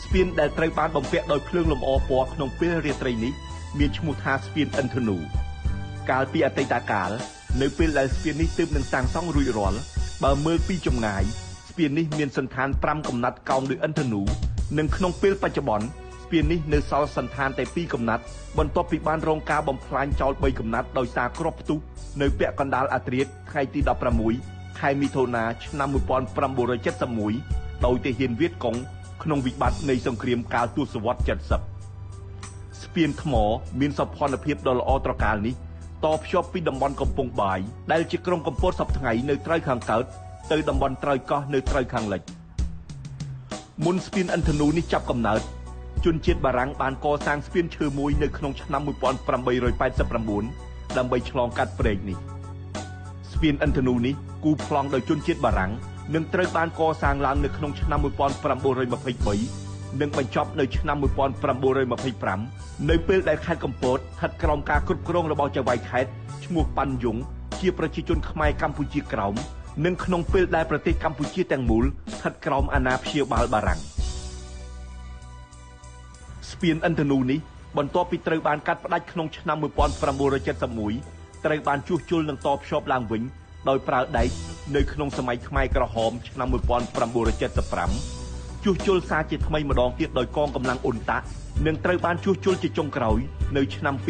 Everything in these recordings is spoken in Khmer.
ស្ពានដែលត្រូវបានបំពាក់ដោយភ្លើងលម្អពណ៌ក្នុងពេលរាត្រីនេះមានឈ្មោះថាស្ពានឥន្ធនូកាលពីអតីតកាលនៅពេលដែលស្ពាននេះទើបនឹងសាងសង់រួចរាល់បើមើលពីចម្ងាយស្ពាននេះមានសន្តាន5កំណាត់កោងដោយឥន្ធនូនិងក្នុងពេលបច្ចុប្បន្នស្ពាននេះនៅសល់សន្តានតែ2កំណាត់បន្ទាប់ពីបានរងការបំផ្លាញចោល3កំណាត់ដោយសារគ្រាប់ផ្ទុះនៅពាក់កណ្ដាលអាធ្រាត្រថ្ងៃទី16ខែមិថុនាឆ្នាំ1971ដោយទាហានវៀតកុងក្នុងវិបត្តិនៃសង្គ្រាមកាលទសវត្ស70ស្ពានថ្មមានសោភ័ណភាពដ៏ល្អត្រកាលនេះតភ្ជាប់ពីតំបន់កំពង់បាយដែលជាក្រុងកំពតសប្តាហ៍ថ្ងៃនៅត្រើយខាងកើតទៅតំបន់ត្រើយកោះនៅត្រើយខាងលិចមុនស្ពានឥន្ធនូនេះចាប់កំណើតជនជាតិបារាំងបានកសាងស្ពានឈើមួយនៅក្នុងឆ្នាំ1889ដើម្បីឆ្លងកាត់ព្រែកនេះស្ពានឥន្ធនូនេះគូប្លង់ដោយជនជាតិបារាំងនិងត្រូវបានកសាងឡើងនៅក្នុងឆ្នាំ1923និងបញ្ចប់នៅឆ្នាំ1925នៅពេលដែលខេត្តកំពតស្ថិតក្រោមការគ្រប់គ្រងរបស់ចៅហ្វាយខេត្តឈ្មោះប៉ាន់យុងជាប្រជាជនខ្មែរកម្ពុជាក្រោមនិងក្នុងពេលដែលប្រទេសកម្ពុជាទាំងមូលស្ថិតក្រោមអាណាព្យាបាលបារាំងស្ពានឥន្ធនូនេះបន្ទាប់ពីត្រូវបានកាត់ផ្តាច់ក្នុងឆ្នាំ1971ត្រូវបានជួសជុលនិងតភ្ជាប់ឡើងវិញដោយប្រើដែកនៅក្នុងសម័យខ្មែរក្រហមឆ្នាំ1975ជួសជុលសារជាថ្មីម្ដងទៀតដោយកងកម្លាំងអ៊ុនតាក់និងត្រូវបានជួសជុលជាចុងក្រោយនៅឆ្នាំ2016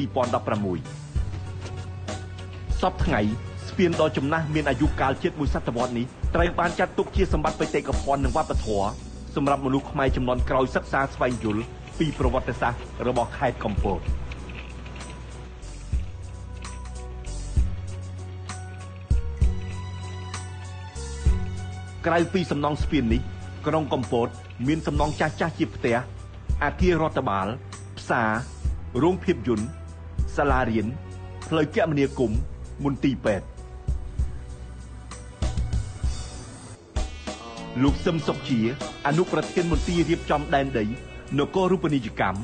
សព្វថ្ងៃស្ពានដ៏ចំណាស់មានអាយុកាលជិតមួយសតវត្សនេះត្រូវបានចាត់ទុកជាសម្បត្តិបេតិកភណ្ឌនិងវប្បធម៌សម្រាប់មនុស្សខ្មែរជំនាន់ក្រោយសិក្សាស្វែងយល់ពីប្រវត្តិសាស្ត្ររបស់ខេត្តកំពតក្រៅពីសំណង់ស្ពាននេះក្រុងកំពតមានសំណង់ចាស់ៗជាផ្ទះអគាររដ្ឋបាលផ្សាររោងភាពយន្តសាលារៀនផ្លូវគមនាគមន៍មន្ទីរពេទ្យលោកសឹមសុកជាអនុប្រធានមន្ទីររៀបចំដែនដីនគររូបនីយកម្ម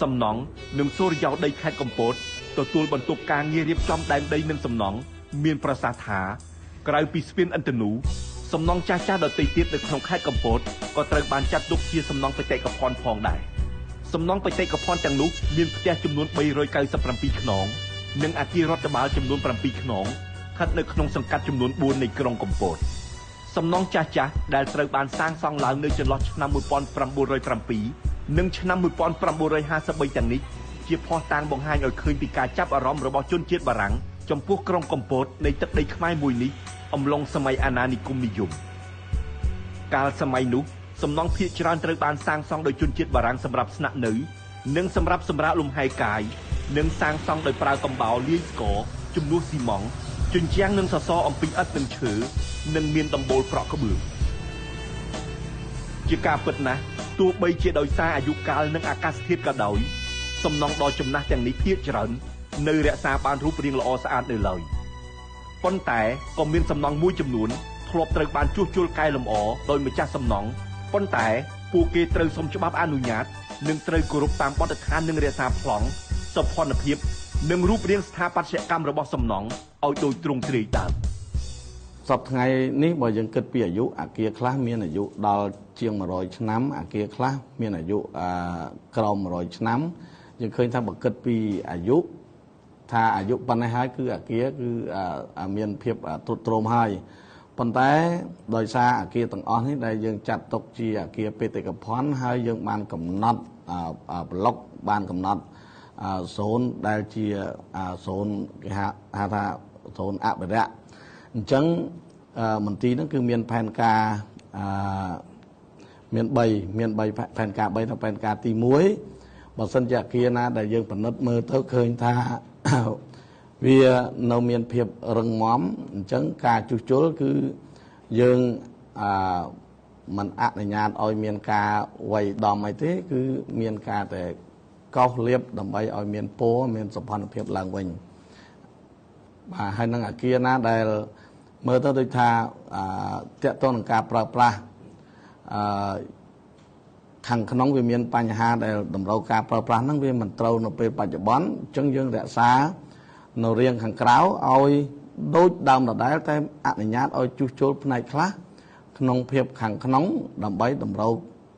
សំណង់និងសូរិយោដីខេត្តកំពតទទួលបន្ទុកការងាររៀបចំដែនដីនិងសំណង់មានប្រសាសន៍ថាក្រៅពីស្ពានឥន្ធនូសំណង់ចាស់ៗដទៃទៀតនៅក្នុងខេត្តកំពតក៏ត្រូវបានចាត់ទុកជាសំណង់បេតិកភណ្ឌផងដែរសំណង់បេតិកភណ្ឌទាំងនោះមានផ្ទះចំនួន397ខ្នងនិងអគាររដ្ឋបាលចំនួន7ខ្នងស្ថិតនៅក្នុងសង្កាត់ចំនួន4នៃក្រុងកំពតសំណង់ចាស់ៗដែលត្រូវបានសាងសង់ឡើងនៅចន្លោះឆ្នាំ1907និងឆ្នាំ1953ទាំងនេះជាភស្តុតាងបង្ហាញឲ្យឃើញពីការចាប់អារម្មណ៍របស់ជនជាតិបារាំងចំពោះក្រុងកំពតនៃទឹកដីខ្មែរមួយនេះអំឡុងសម័យអាណានិគមនិយមកាលសម័យនោះសំណង់ភាគច្រើនត្រូវបានសាងសង់ដោយជនជាតិបារាំងសម្រាប់ស្នាក់នៅនិងសម្រាប់សម្រាកលំហែកាយនិងសាងសង់ដោយប្រើកំបោរលាយស្ករជំនួសស៊ីម៉ង់ជញ្ជាំងនិងសសរអំពីឥដ្ឋនិងឈើនិងមានដំបូលប្រក់ក្បឿងជាការពិតណាស់ទោះបីជាដោយសារអាយុកាលនិងអាកាសធាតុក៏ដោយសំណង់ដ៏ចំណាស់ទាំងនេះភាគច្រើននៅរក្សាបានរូបរាងល្អស្អាតនៅឡើយប៉ុន្តែក៏មានសំណង់មួយចំនួនធ្លាប់ត្រូវបានជួសជុលកែលម្អដោយម្ចាស់សំណង់ប៉ុន្តែពួកគេត្រូវសុំច្បាប់អនុញ្ញាតនិងត្រូវគោរពតាមបទដ្ឋាននិងរក្សាប្លង់សោភ័ណភាពនិងរូបរាងស្ថាបត្យកម្មរបស់សំណង់ឲ្យដូចទ្រង់ទ្រាយដើមសប្តាហ៍ថ្ងៃនេះបើយើងគិតពីអាយុអាគារខ្លះមានអាយុដល់ជាង100ឆ្នាំអាគារខ្លះមានអាយុក្រោម100ឆ្នាំយើងឃើញថាបើគិតពីអាយុថាអាយុប៉ុណ្ណេះហើយគឺអាគារគឺមានភាពទ្រុឌទ្រោមហើយប៉ុន្តែដោយសារអាគារទាំងអស់នេះដែលយើងចាត់ទុកជាអាគារបេតិកភណ្ឌហើយយើងបានកំណត់ប្លុកបានកំណត់សូនដែលជាសូនគេហៅថាសូនអភិរក្សអញ្ចឹងមន្ទីរហ្នឹងគឺមានផែនការមាន3ផែនការ3ទៅផែនការទី1បើសិនជាអាគារណាដែលយើងពិនិត្យមើលទៅឃើញថាវានៅមានភាពរឹងមាំអញ្ចឹងការជួសជុលគឺយើងមិនអនុញ្ញាតឲ្យមានការវាយដំអីទេគឺមានការតែកោសលាបដើម្បីឲ្យមានពណ៌មានសោភ័ណភាពឡើងវិញបាទហើយនឹងអាគារណាដែលមើលទៅដូចថាទាក់ទងនឹងការប្រើប្រាស់ខាងក្នុងវាមានបញ្ហាដែលតម្រូវការប្រើប្រាស់ហ្នឹងវាមិនត្រូវនៅពេលបច្ចុប្បន្នអញ្ចឹងយើងរក្សានៅរាងខាងក្រៅឲ្យដូចដើមដដែលតែអនុញ្ញាតឲ្យជួសជុលផ្នែកខ្លះក្នុងភាពខាងក្នុងដើម្បីតម្រូវ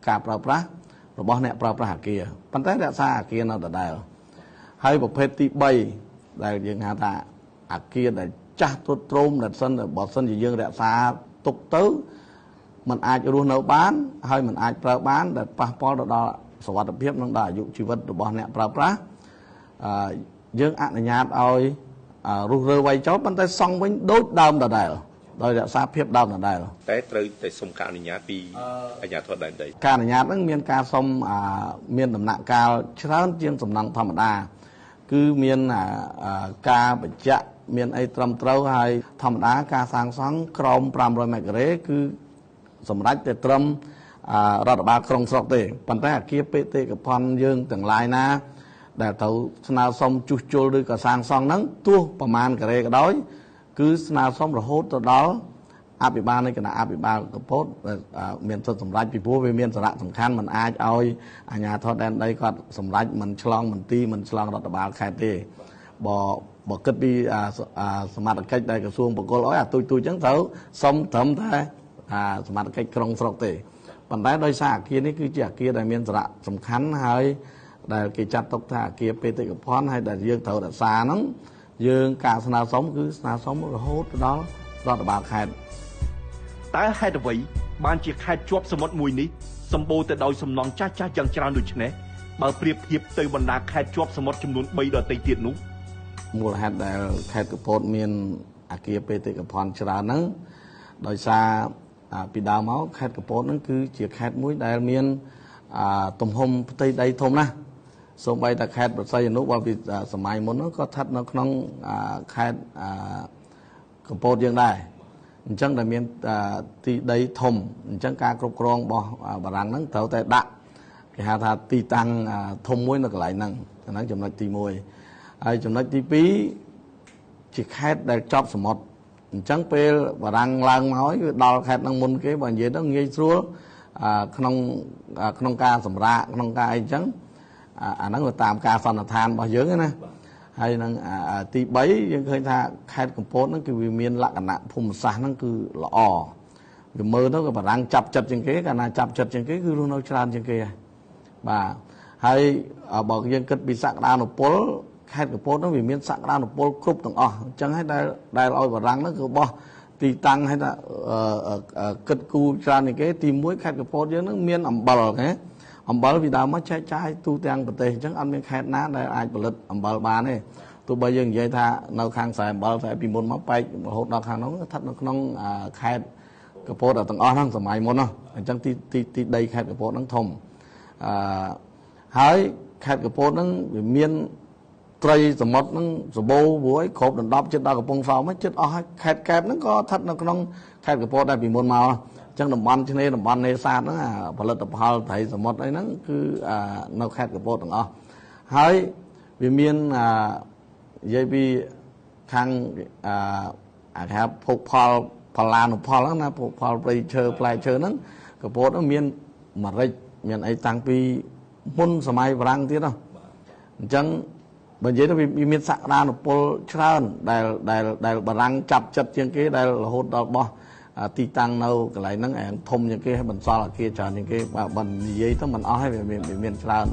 ការប្រើប្រាស់ របស់អ្នកប្រើប្រាស់អគារប៉ុន្តែរក្សាអគារនៅដដែលហើយប្រភេទទី3ដែលយើងហៅថាអគារដែលចាស់ទ្រុឌទ្រោមដែលសិនបើសិនជាយើងរក្សាទុកទៅมันអាចរស់នៅបានហើយมันអាចប្រើបានដែលប៉ះពាល់ទៅដល់សុវត្ថិភាពនិងដល់អាយុជីវិតរបស់អ្នកប្រើប្រាស់យើងអនុញ្ញាតឲ្យរុះរើវៃចោលប៉ុន្តែសង់វិញដូចដើមដដែលដោយរក្សាភាពដើមដដែលតែត្រូវតែសុំការអនុញ្ញាតពីអាជ្ញាធរដែនដីការអនុញ្ញាតហ្នឹងមានការសុំមានដំណាក់កាលច្រើនជាងសំណង់ធម្មតាគឺមានការបញ្ជាក់មានអីត្រឹមត្រូវហើយធម្មតាការសាងសង់ក្រោម500ម៉ែត្រការ៉េគឺសម្រាប់តែត្រឹមរដ្ឋបាលក្រុងស្រុកទេប៉ុន្តែអគារបេតិកភណ្ឌយើងទាំងឡាយណាដែលត្រូវស្នើសុំជួសជុលឬក៏សាងសង់ហ្នឹងទោះប្រមាណការ៉េក៏ដោយគឺស្នើសុំរហូតទៅដល់អភិបាលនៃគណៈអភិបាលកំពតមានសិទ្ធិសម្រេចពីព្រោះវាមានសារៈសំខាន់มันអាចឲ្យអាជ្ញាធរដែនដីគាត់សម្រេចមិនឆ្លងមន្ទីរមិនឆ្លងរដ្ឋបាលខេត្តទេបើគិតពីសមត្ថកិច្ចដែលក្រសួងបកគលឲ្យអាទូចទូចចឹងត្រូវសុំត្រឹមតែសមត្ថកិច្ចក្រុងស្រុកទេប៉ុន្តែដោយសារអគារនេះគឺជាអគារដែលមានសារៈសំខាន់ហើយដែលគេចាត់ទុកថាអគារបេតិកភណ្ឌហើយដែលយើងត្រូវរក្សាហ្នឹងយើងការស្នើសុំគឺស្នើសុំរហូតដល់រដ្ឋបាលខេត្តតើហេតុអ្វីបានជាខេត្តជាប់សមុទ្រមួយនេះសម្បូរទៅដោយសំណង់ចាស់ៗយ៉ាងច្រើនដូចនេះបើប្រៀបធៀបទៅបណ្ដាខេត្តជាប់សមុទ្រចំនួន3ដទៃទៀតនោះមូលហេតុដែលខេត្តកំពតមានអគារបេតិកភណ្ឌច្រើនហ្នឹងដោយសារពីដើមមកខេត្តកំពតហ្នឹងគឺជាខេត្តមួយដែលមានទំហំផ្ទៃដីធំណាស់សូម្បីតែខេត្តព្រះសីហនុបើពីសម័យមុនហ្នឹងក៏ស្ថិតនៅក្នុងខេត្តកំពតយើងដែរអញ្ចឹងដែលមានទីដីធំអញ្ចឹងការគ្រប់គ្រងរបស់បារាំងហ្នឹងត្រូវតែដាក់គេហៅថាទីតាំងធំមួយនៅកន្លែងហ្នឹងអាហ្នឹងចំណុចទី1ហើយចំណុចទី2ជាខេត្តដែលជាប់សមុទ្រអញ្ចឹងពេលបារាំងឡើងមកហើយគឺដល់ខេត្តហ្នឹងមុនគេបើនិយាយទៅងាយស្រួលក្នុងការសម្រាកក្នុងការអីអញ្ចឹងអាហ្នឹងវាតាមការសន្និដ្ឋានរបស់យើងណាហើយនឹងទី3យើងឃើញថាខេត្តកំពតហ្នឹងគឺវាមានលក្ខណៈភូមិសាស្ត្រហ្នឹងគឺល្អវាមើលទៅក៏បារាំងចាប់ចិត្តជាងគេកាលណាចាប់ចិត្តជាងគេគឺរស់នៅច្រើនជាងគេហើយបាទហើយបើយើងគិតពីសក្តានុពលខេត្តកំពតហ្នឹងវាមានសក្តានុពលគ្រប់ទាំងអស់អញ្ចឹងហើយដែលឲ្យបារាំងហ្នឹងគឺបោះទីតាំងឲ្យថាគិតគូរច្រើនជាងគេទី1ខេត្តកំពតយើងហ្នឹងមានអំបិលណាអំបិលពីដើមមកចែកចាយទូទាំងប្រទេសអញ្ចឹងអត់មានខេត្តណាដែលអាចផលិតអំបិលបានទេទោះបីយើងនិយាយថានៅខាងស្រែអំបិលតែពីមុនមកបែករហូតដល់ខាងនោះស្ថិតនៅក្នុងខេត្តកំពតទាំងអស់ហ្នឹងសម័យមុននោះអញ្ចឹងទីដីខេត្តកំពតហ្នឹងធំហើយខេត្តកំពតហ្នឹងវាមានត្រីសមុទ្រហ្នឹងសម្បូរព្រោះគ្រប់ដណ្ដប់ចិត្តដល់កំពង់សោមចិត្តអស់ហើយខេត្តកែបហ្នឹងក៏ស្ថិតនៅក្នុងខេត្តកំពតដែរពីមុនមកអញ្ចឹងតំបន់ឆ្នេរតំបន់នេសាទហ្នឹងផលិតផលត្រីសមុទ្រអីហ្នឹងគឺនៅខេត្តកំពតទាំងអស់ហើយវាមាននិយាយពីខាងអាគេហៅភោគផលផលានុផលហ្នឹងណាភោគផលព្រៃឈើផ្លែឈើហ្នឹងកំពតហ្នឹងមានម្រេចមានអីតាំងពីមុនសម័យបារាំងទៀតហ៎អញ្ចឹងបើនិយាយទៅវាមានសក្តានុពលច្រើនដែលដែលដែលបារាំងចាប់ចិត្តជាងគេដែលរហូតដល់បោះទីតាំងនៅកន្លែងហ្នឹងឯងធំជាងគេហើយបន្សល់អគារច្រើនជាងគេបើនិយាយទៅមិនអស់ហើយវាមានច្រើន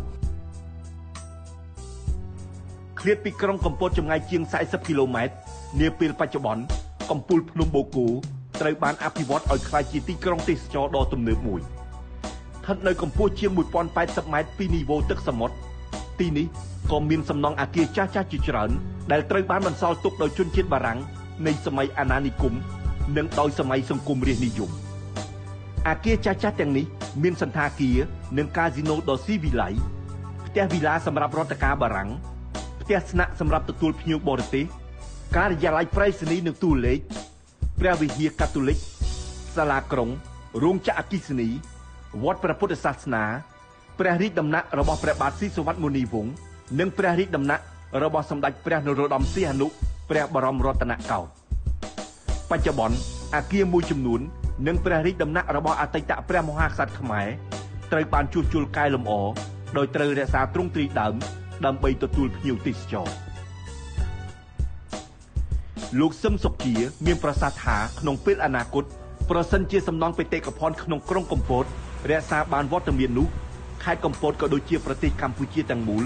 ឃ្លាតពីក្រុងកំពតចម្ងាយជាង40គីឡូម៉ែត្រនាពេលបច្ចុប្បន្នកំពូលភ្នំបូកូត្រូវបានអភិវឌ្ឍឲ្យក្លាយជាទីក្រុងទេសចរដ៏ទំនើបមួយស្ថិតនៅកម្ពស់ជាង1080ម៉ែត្រពីនីវ៉ូទឹកសមុទ្រទីនេះក៏មានសំណង់អគារចាស់ៗជាច្រើនដែលត្រូវបានបន្សល់ទុកដោយជនជាតិបារាំងនៃសម័យអាណានិគមនិងដោយសម័យសង្គមរាស្ត្រនិយមអគារចាស់ៗទាំងនេះមានសណ្ឋាគារនិងកាស៊ីណូដ៏ស៊ីវិល័យផ្ទះវីឡាសម្រាប់រដ្ឋការបារាំងផ្ទះស្នាក់សម្រាប់ទទួលភ្ញៀវបរទេសការិយាល័យប្រៃសណីនិងទូលេខព្រះវិហារកាតូលិកសាលាក្រុងរោងចក្រអគ្គិសនីវត្តព្រះពុទ្ធសាសនាព្រះរាជដំណាក់របស់ព្រះបាទស៊ីសុវត្ថិមុនីវង្សនិងព្រះរាជដំណាក់របស់សម្ដេចព្រះនរោត្តមសីហនុព្រះបរមរតនកោដ្ឋបច្ចុប្បន្នអគារមួយចំនួននិងព្រះរាជដំណាក់របស់អតីតព្រះមហាក្សត្រខ្មែរត្រូវបានជួសជុលកែលម្អដោយត្រូវរក្សាទ្រង់ទ្រាយដើមដើម្បីទទួលភ្ញៀវទេសចរលោកសឹមសុជាមានប្រសាសន៍ថាក្នុងពេលអនាគតប្រសិនជាសំណង់បេតិកភណ្ឌក្នុងក្រុងកំពតរក្សាបានវត្តមាននោះ ខេត្តកំពតក៏ដូចជាប្រទេសកម្ពុជាទាំងមូល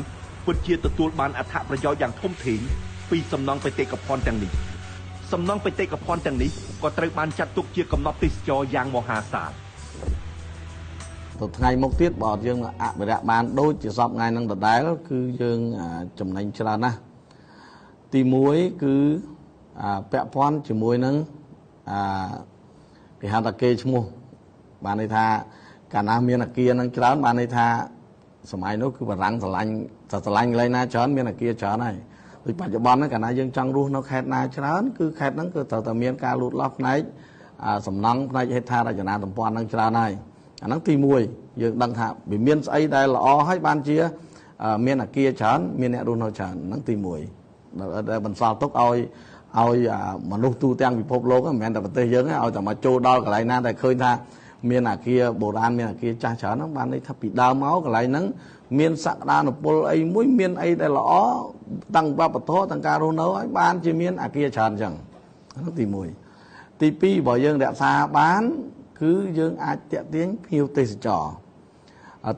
ពិតជាទទួលបានអត្ថប្រយោជន៍យ៉ាងធំធេងពីសំណង់បេតិកភណ្ឌទាំងនេះសំណង់បេតិកភណ្ឌទាំងនេះក៏ត្រូវបានចាត់ទុកជាកំណត់ទេសចរយ៉ាងមហាសាលទៅថ្ងៃមុខទៀតបើយើងអភិរក្សបានដូចជាសពថ្ងៃនឹងដដែលគឺយើងចំណេញច្រើនណាស់ទី1គឺពាក់ព័ន្ធជាមួយនឹងគេហៅថាគេឈ្មោះបានន័យថាកាលណាមានអាគារនឹងច្រើនបានន័យថាសម័យនោះគឺបារាំងស្រឡាញ់កន្លែងណាច្រើនមានអាគារច្រើនហើយដូចបច្ចុប្បន្នហ្នឹងកាលណាយើងចង់រស់នៅខេត្តណាច្រើនគឺខេត្តហ្នឹងគឺត្រូវតែមានការលូតលាស់ផ្នែកសំណង់ផ្នែកហេដ្ឋារចនាសម្ព័ន្ធហ្នឹងច្រើនហើយអាហ្នឹងទី1យើងដឹងថាវាមានស្អីដែលល្អហើយបានជាមានអាគារច្រើនមានអ្នករស់នៅច្រើនហ្នឹងទី1ដែលបន្សល់ទុកឲ្យមនុស្សទូទាំងពិភពលោកមិនមែនតែប្រទេសយើងទេឲ្យតែមកចូលដល់កន្លែងណាដែលឃើញថាមានអាគារបុរាណមានអាគារចាស់ច្រើនហ្នឹងបានន័យថាពីដើមមកកន្លែងហ្នឹងមានសក្តានុពលអីមួយមានអីដែលល្អតាំងវប្បធម៌តាំងការរស់នៅហើយបានជាមានអាគារច្រើនអញ្ចឹងហ្នឹងទី1ទី2បើយើងរក្សាបានគឺយើងអាចទាក់ទាញភ្ញៀវទេសចរ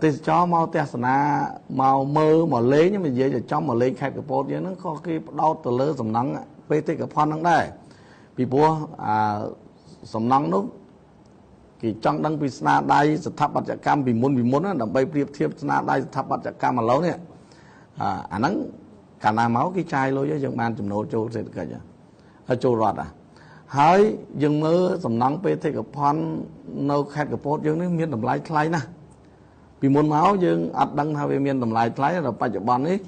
ទេសចរមកទស្សនាមកមើលមកលេងនិយាយតែចំមកលេងខេត្តកំពតយើងហ្នឹងក៏គេផ្ដោតទៅលើសំណង់បេតិកភណ្ឌហ្នឹងដែរពីព្រោះសំណង់នោះគេចង់ដឹងពីស្នាដៃស្ថាបត្យកម្មពីមុនដើម្បីប្រៀបធៀបស្នាដៃស្ថាបត្យកម្មឥឡូវនេះអាហ្នឹងកាលណាមកគេចាយលុយយើងបានចំណូលចូលសេដ្ឋកិច្ចហើយចូលរដ្ឋហើយយើងមើលសំណង់បេតិកភណ្ឌនៅខេត្តកំពតយើងនេះមានតម្លៃថ្លៃណាស់ពីមុនមកយើងអត់ដឹងថាវាមានតម្លៃថ្លៃដល់បច្ចុប្បន្ននេះ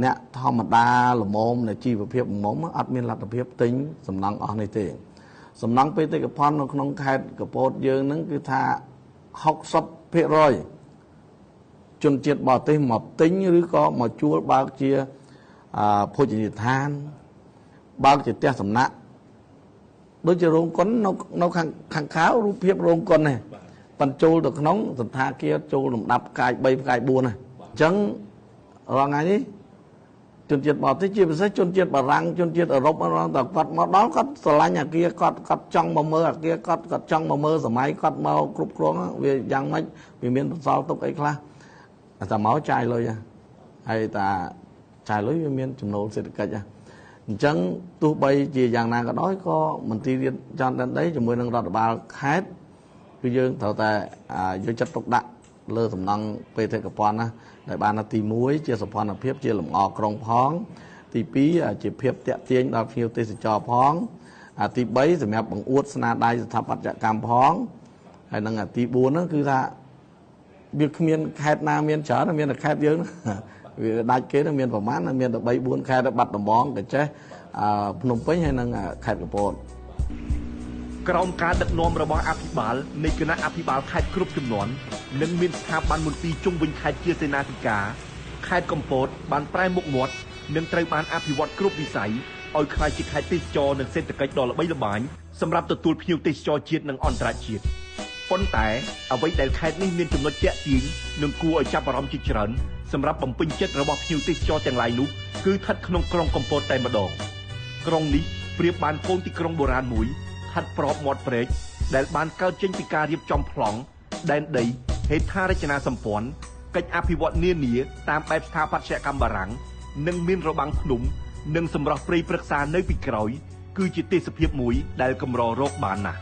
អ្នកធម្មតាល្មមនៃជីវភាពល្មមអត់មានលទ្ធភាពទិញសំណង់អស់នេះទេសំណង់បេតិកភណ្ឌនៅក្នុងខេត្តកំពតយើងហ្នឹងគឺថា 60% ជនជាតិបរទេសមកទិញឬក៏មកជួលបើកជាភោជនីយដ្ឋានបើកជាផ្ទះសំណាក់ដូចជារោងកុននៅខាងក្រៅរូបភាពរោងកុននេះបញ្ចូលទៅក្នុងសន្តាគារចូលលំដាប់ផ្កាយ3ផ្កាយ4ណាអញ្ចឹងរាល់ថ្ងៃនេះជនជាតិបរទេសជាពិសេសជនជាតិបារាំងជនជាតិអឺរ៉ុបតែគាត់មកដល់គាត់ស្រឡាញ់អាគារគាត់គាត់ចង់មកមើលអាគារគាត់គាត់ចង់មកមើលសម័យគាត់មកគ្រប់គ្រងវាយ៉ាងម៉េចវាមានបន្សល់ទុកអីខ្លះតែមកចាយលុយហើយតាចាយលុយវាមានចំណូលសេដ្ឋកិច្ចអញ្ចឹងទោះបីជាយ៉ាងណាក៏ដោយក៏មន្ទីររៀបចំដែនដីជាមួយនឹងរដ្ឋបាលខេត្តគឺយើងត្រូវតែយកចិត្តទុកដាក់លើសំណង់បេតិកភណ្ឌណាដែលបានទី1ជាសោភ័ណភាពជាលម្អក្រុងផងទី2ជាភាពទាក់ទាញដល់ភ្ញៀវទេសចរផងទី3សម្រាប់បង្អួតស្នាដៃស្ថាបត្យកម្មផងហើយនឹងទី4ហ្នឹងគឺថាវាគ្មានខេត្តណាមានច្រើនមានតែខេត្តយើងវាដាច់គេមានប្រមាណមានតែ3 4ខេត្តបាត់ដំបងកញ្ចេះភ្នំពេញហើយនិងខេត្តកំពតក្រោមការដឹកនាំរបស់អភិបាលនៃគណៈអភិបាលខេត្តគ្រប់ចំនួននិងមានស្ថាប័នមន្ទីរជុំវិញខេត្តជាសេនាធិការខេត្តកំពតបានប្រែមុខមាត់និងត្រូវបានអភិវឌ្ឍគ្រប់វិស័យឲ្យក្លាយជាខេត្តទេសចរនិងសេដ្ឋកិច្ចដ៏ល្បីល្បាញសម្រាប់ទទួលភ្ញៀវទេសចរជាតិនិងអន្តរជាតិប៉ុន្តែអ្វីដែលខេត្តនេះមានចំណុចទាក់ទាញនិងគួរឲ្យចាប់អារម្មណ៍ជាច្រើនសម្រាប់បំពេញចិត្តរបស់ភ្ញៀវទេសចរទាំងឡាយនោះគឺស្ថិតក្នុងក្រុងកំពតតែម្ដងក្រុងនេះប្រៀបបានកូនទីក្រុងបុរាណមួយស្ថិតប្របមាត់ព្រែកដែលបានកើតចេញពីការរៀបចំប្លង់ដែនដីហេដ្ឋារចនាសម្ព័ន្ធកិច្ចអភិវឌ្ឍនានាតាមបែបស្ថាបត្យកម្មបារាំងនិងមានរបាំងភ្នំនិងសម្រស់ព្រៃព្រឹក្សានៅពីក្រោយគឺជាទេសភាពមួយដែលកម្ររកបានណាស់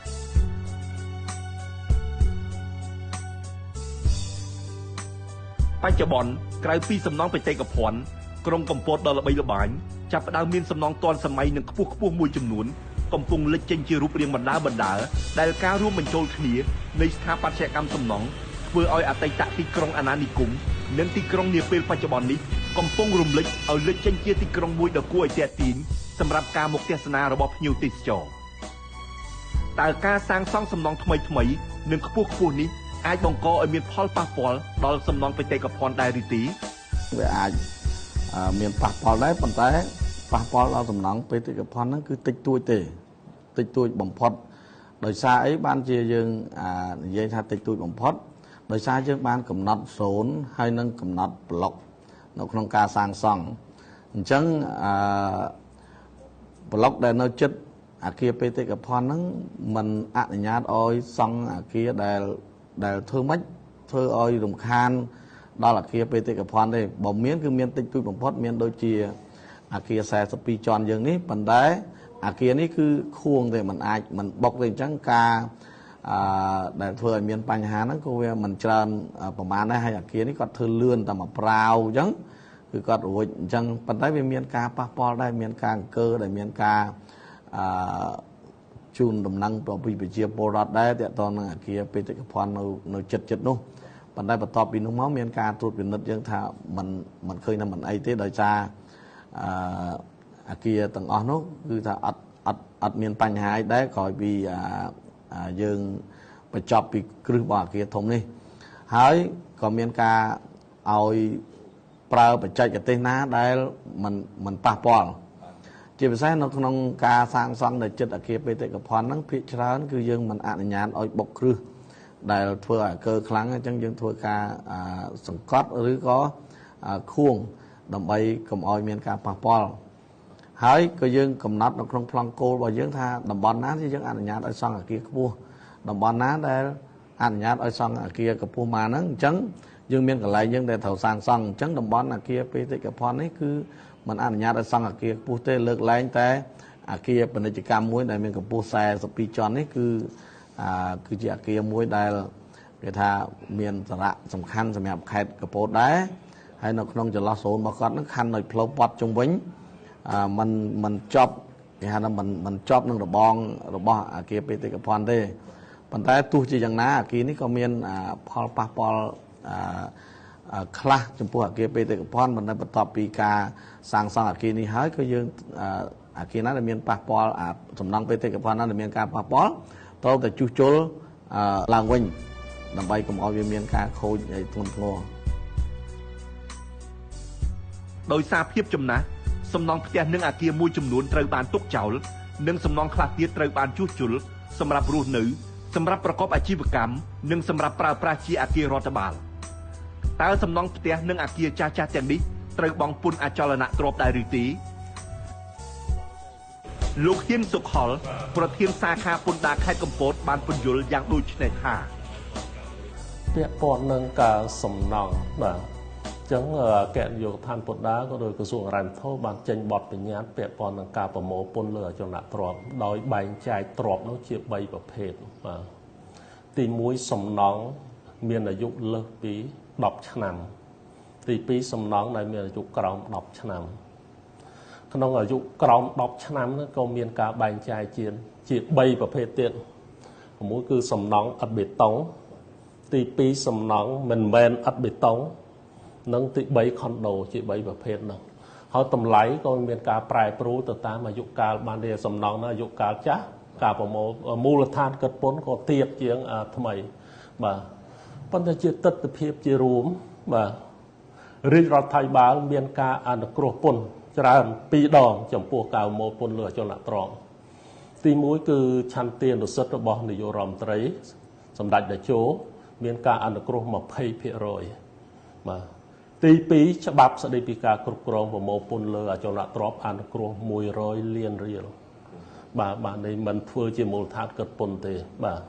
បច្ចុប្បន្នក្រៅពីសំណង់បេតិកភណ្ឌក្រុងកំពតដ៏ល្បីល្បាញចាប់ផ្ដើមមានសំណង់ទាន់សម័យនិងខ្ពស់មួយចំនួនកំពុងលេចចេញជារូបរាងបណ្ដើរដែលការរួមបញ្ចូលគ្នានៃស្ថាបត្យកម្មសំណង់ធ្វើឲ្យអតីតទីក្រុងអាណានិគមនិងទីក្រុងនាពេលបច្ចុប្បន្ននេះកំពុងរំលេចឲ្យលេចចេញជាទីក្រុងមួយដ៏គួរឲ្យទាក់ទាញសម្រាប់ការមកទស្សនារបស់ភ្ញៀវទេសចរតើការសាងសង់សំណង់ថ្មីៗនិងខ្ពស់នេះអាចបង្កឲ្យមានផលប៉ះពាល់ដល់សំណង់បេតិកភណ្ឌដែរឬទេវាអាចមានប៉ះពាល់ដែរប៉ុន្តែប៉ះពាល់ដល់សំណង់បេតិកភណ្ឌហ្នឹងគឺតិចតួចទេតិចតួចបំផុតដោយសារអីបានជាយើងនិយាយថាតិចតួចបំផុតដោយសារយើងបានកំណត់សូនហើយនឹងកំណត់ប្លុកនៅក្នុងការសាងសង់អញ្ចឹងប្លុកដែលនៅជិតអាគារបេតិកភណ្ឌហ្នឹងមិនអនុញ្ញាតឲ្យសង់អាគារដែលធ្វើម៉េចធ្វើឲ្យរំខាន ដល់អគារបេតិកភណ្ឌទេបើមានគឺមានតិចតួចបំផុតមានដូចជាអគារ42ជាន់យើងនេះប៉ុន្តែអគារនេះគឺខួងទេมันអាចมันបុកទេអញ្ចឹងការដែលធ្វើឲ្យមានបញ្ហាហ្នឹងក៏វាមិនច្រើនប្រហែលដែរហើយអគារនេះគាត់ធ្វើលឿនតែមកប្រាវអញ្ចឹងគឺគាត់រួចអញ្ចឹងប៉ុន្តែវាមានការប៉ះពាល់ដែរមានការអង្គើដែលមានការជូនដំណឹងពីប្រជាពលរដ្ឋដែរទាក់ទងនឹងអគារបេតិកភណ្ឌនៅចិត្តនោះប៉ុន្តែបន្ទាប់ពីនោះមកមានការត្រួតពិនិត្យយើងថាมันឃើញថាมันអីទេដោយសារអគារទាំងអស់នោះគឺថាអត់មានបញ្ហាអីដែរក្រោយពីយើងបញ្ចប់ពីគ្រឹះរបស់អគារធំនេះហើយក៏មានការឲ្យប្រើបច្ចេកទេសណាដែលมันប៉ះពាល់ជាពិសេសនៅក្នុងការសាងសង់នៅចិត្តអគារបេតិកភណ្ឌហ្នឹងភាគច្រើនគឺយើងមិនអនុញ្ញាតឲ្យបុកគ្រឹះដែលធ្វើឲ្យអគារខ្លាំងអញ្ចឹងយើងធ្វើការសង្កត់ឬក៏ខួងដើម្បីកុំឲ្យមានការប៉ះពាល់ហើយក៏យើងកំណត់នៅក្នុងប្លង់គោលរបស់យើងថាតំបន់ណាที่យើងអនុញ្ញាតឲ្យសង់អគារខ្ពស់តំបន់ណាដែលអនុញ្ញាតឲ្យសង់អគារកម្ពស់មកហ្នឹងអញ្ចឹងយើងមានកន្លែងយើងដែលត្រូវសាងសង់អញ្ចឹងតំបន់អគារបេតិកភណ្ឌនេះគឺมันអនុញ្ញាតឲ្យសង់អគារខ្ពស់ទេលើកលែងតែអគារពាណិជ្ជកម្មមួយដែលមានកម្ពស់42ជាន់នេះគឺជាអគារមួយដែលគេថាមានសារៈសំខាន់សម្រាប់ខេត្តកំពតដែរហើយនៅក្នុងចន្លោះសូនរបស់គាត់ហ្នឹងខណ្ឌនៅផ្លូវព័ទ្ធជុំវិញมันចប់គេហៅថាมันចប់នឹងរបងរបស់អគារបេតិកភណ្ឌទេប៉ុន្តែទោះជាយ៉ាងណាអគារនេះក៏មានផលប៉ះពាល់ខ្លះចំពោះអគារបេតិកភណ្ឌប៉ុន្តែបន្ទាប់ពីការសាងសង់អគារនេះហើយក៏យើងអគារណាដែលមានប៉ះពាល់សំណង់បេតិកភណ្ឌណាដែលមានការប៉ះពាល់ត្រូវតែជួសជុលឡើងវិញដើម្បីកុំឲ្យវាមានការខូចធ្ងន់ធ្ងរដោយសារភាពចំណាស់សំណង់ផ្ទះនិងអគារមួយចំនួនត្រូវបានទុកចោលនិងសំណង់ខ្លះទៀតត្រូវបានជួសជុលសម្រាប់រស់នៅសម្រាប់ប្រកបអាជីវកម្មនិងសម្រាប់ប្រើប្រាស់ជាអគាររដ្ឋបាលតើសំណង់ផ្ទះនិងអគារចាស់ៗទាំងនេះត្រូវបង់ពន្ធអចលនទ្រព្យដែរឬទេលោកហ៊ានសុខលប្រធានសាខាពន្ធដារខេត្តកំពតបានពន្យល់យ៉ាងដូចនេះថាពាក់ព័ន្ធនឹងការសំណង់បាទអញ្ចឹងអគ្គនាយកដ្ឋានពន្ធដារក៏ដោយក្រសួងហិរញ្ញវត្ថុបានចេញបទបញ្ញត្តិពាក់ព័ន្ធនឹងការប្រមូលពន្ធលើអចលនទ្រព្យដោយបែងចែកទ្រព្យនោះជា3ប្រភេទបាទទី1សំណង់មានអាយុលើសពី10ឆ្នាំទី2សំណង់ដែលមានអាយុក្រោម10ឆ្នាំក្នុងអាយុក្រោម10ឆ្នាំនោះក៏មានការបែងចែកជា3ប្រភេទទៀតមួយគឺសំណង់ឥដ្ឋបេតុងទី2សំណង់មិនមែនឥដ្ឋបេតុងនិងទី3ខុនដូជា3ប្រភេទនោះហើយតម្លៃក៏មានការប្រែប្រួលទៅតាមអាយុកាលបានទេសំណង់នោះអាយុកាលចាស់ការប្រមូលមូលដ្ឋានគិតពន្ធក៏ទាបជាងថ្មីបាទប៉ុន្តែជាទិដ្ឋភាពជារួមបាទរាជរដ្ឋាភិបាលមានការអនុគ្រោះពន្ធច្រើន2ដងចំពោះការប្រមូលពន្ធលើអចលនទ្រព្យទី1គឺឆន្ទានុសិទ្ធិរបស់នាយករដ្ឋមន្ត្រីសម្ដេចតេជោមានការអនុគ្រោះ 20% បាទទី2ច្បាប់ស្តីពីការគ្រប់គ្រងប្រមូលពន្ធលើអចលនទ្រព្យអនុគ្រោះ100លានរៀលបាទបាទនេះមិនធ្វើជាមូលដ្ឋានគិតពន្ធទេបាទ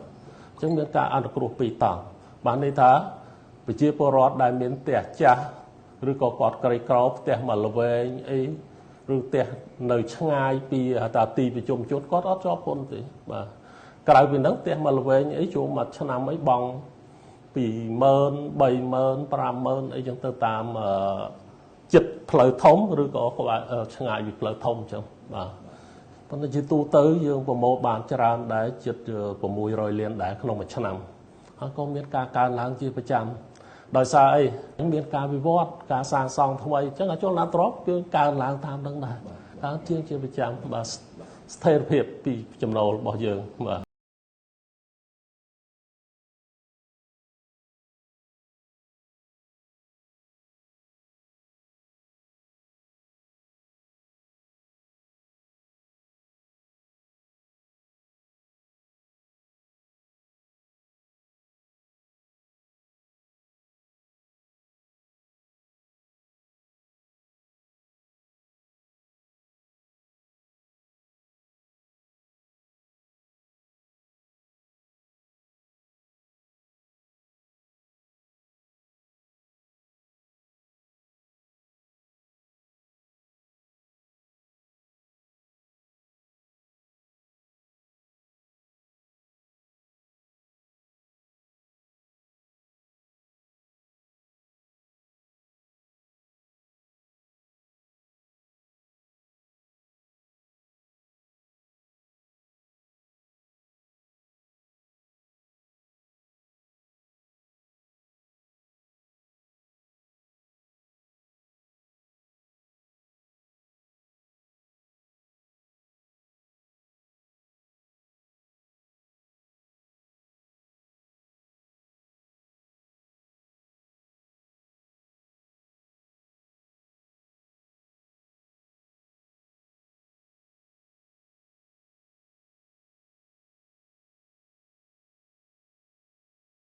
អញ្ចឹងមានការអនុគ្រោះ2តង់បានន័យថាប្រជាពលរដ្ឋដែលមានផ្ទះចាស់ឬក៏គាត់ក្រីក្រផ្ទះមួយល្វែងអីឬផ្ទះនៅឆ្ងាយពីតាទីប្រជុំជនគាត់អត់ជាប់ពន្ធទេបាទក្រៅពីហ្នឹងផ្ទះមួយល្វែងអីចូលមួយឆ្នាំអីបង់20000 30000 50000អីចឹងទៅតាមចិត្តផ្លូវធំឬក៏ក្បែរឆ្ងាយពីផ្លូវធំចឹងបាទប៉ុន្តែជាទូទៅយើងប្រមូលបានច្រើនដែរជិត600លានដែរក្នុងមួយឆ្នាំហើយក៏មានការកើនឡើងជាប្រចាំដោយសារអីមានការវិវត្តការសាងសង់ថ្មីអញ្ចឹងអចលនទ្រព្យគឺកើនឡើងតាមនឹងដែរកើនជាងជាប្រចាំបាទស្ថិរភាពពីចំណូលរបស់យើងបាទ